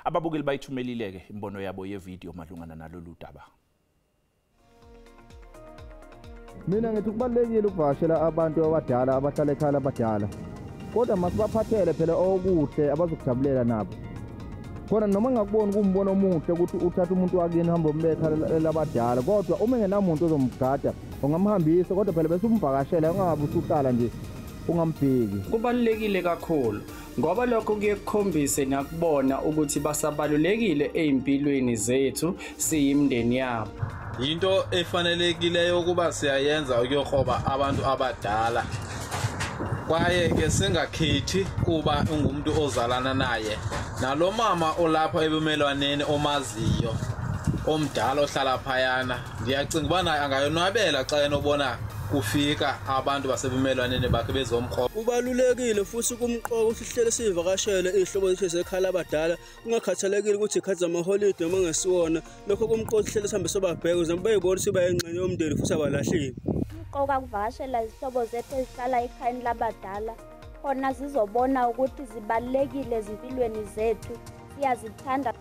Ababukeli bayithumelile-ke imbono yabo yevidiyo malungana nalolu daba. Mina ngithi kubalulekile ukuvakashela abantu abadala abahlala ekhaya labadala, kodwa masibaphathele phela okuhle abazokujabulela nabo. Khona noma ngakuboni kuwumbono omuhle ukuthi uthathe umuntu wakini uhambe umbeke ekhaya labadala, kodwa uma engenamuntu ozomgada ungamhambisa, kodwa phela bese umvakashela, ungabe usuhlala nje ungambheki. Kubalulekile kakhulu ngoba lokho kuye kukhombise nakubona ukuthi basabalulekile ey'mpilweni zethu siyimndeni yabo. Yinto efanelekileyo ukuba siyayenza ukuyokroba abantu abadala, kwaye ke singakhethi kuba ungumuntu ozalana naye. Nalo mama olapha ebumelwaneni omaziyo omdala ohlala phayana, ndiyacinga uba naye angayonwabela xa enobona kufika abantu basebumelwaneni bakhe bezomkroba. Kubalulekile futhi kumqoka ukuthi sihlele sivakashele iy'hlobo zethu zekhaya labadala, kungakhathalekile ukuthi ikhathi zamaholide noma ngesiwona. Lokho kumqoka ukuthi sihlele sihambe sobabheka ukuze beyibone ukuthi bayingxenye yomndeni futhi abalahleki. Kumqoka ukuvakashela izihlobo zethu ezihlala ekhayeni labadala, khona zizobona ukuthi zibalulekile ezimpilweni zethu, siyazithanda.